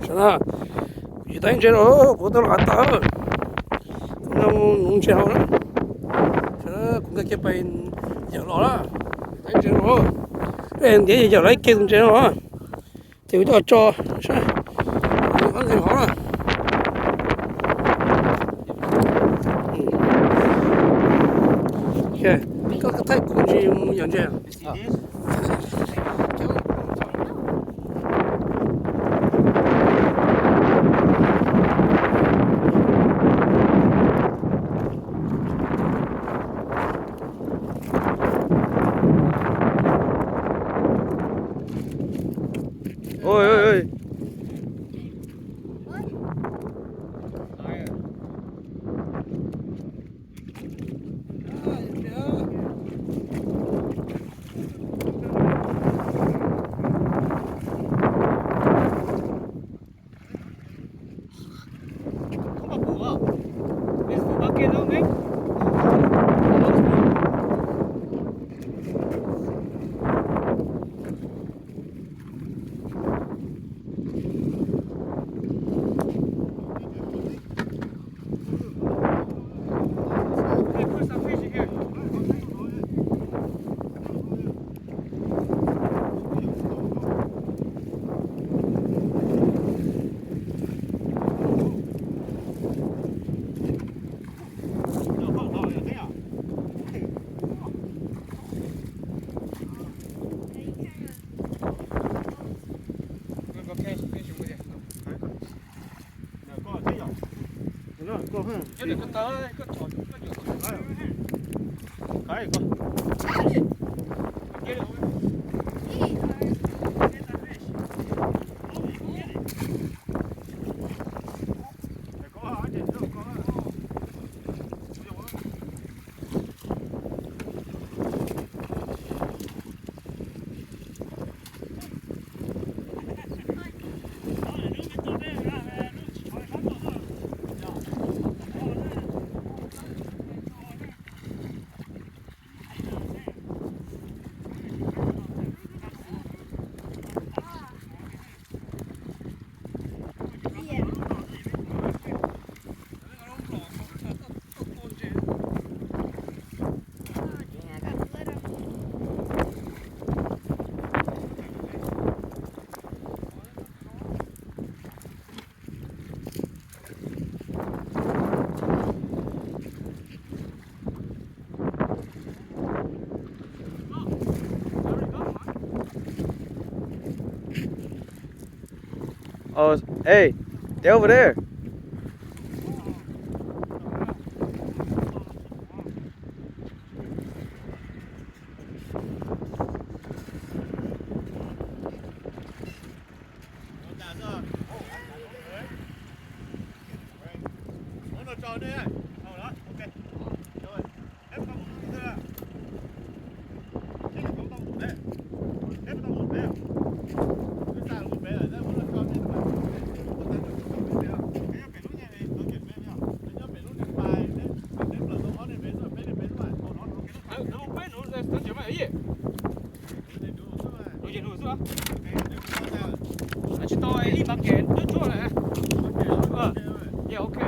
Sawv daws, kuv tsis tab ntses los, kuv tau los hav tawm. Kuv nkag mus nuv ntses hauv na. Sawv daws, kuv nkag kiag pais yawm los na. Tab ntses los, ntiav yawm los ib ke tus ntses no. Ces kuv coj tso saib, qab nqis hov na. Koj thaij kuv ntsis mus yos ntses. Ôi, ôi, ôi. Oh, hey, they're over there. Tsis tau ib npav kev cuaj cuaj lawm. Ok.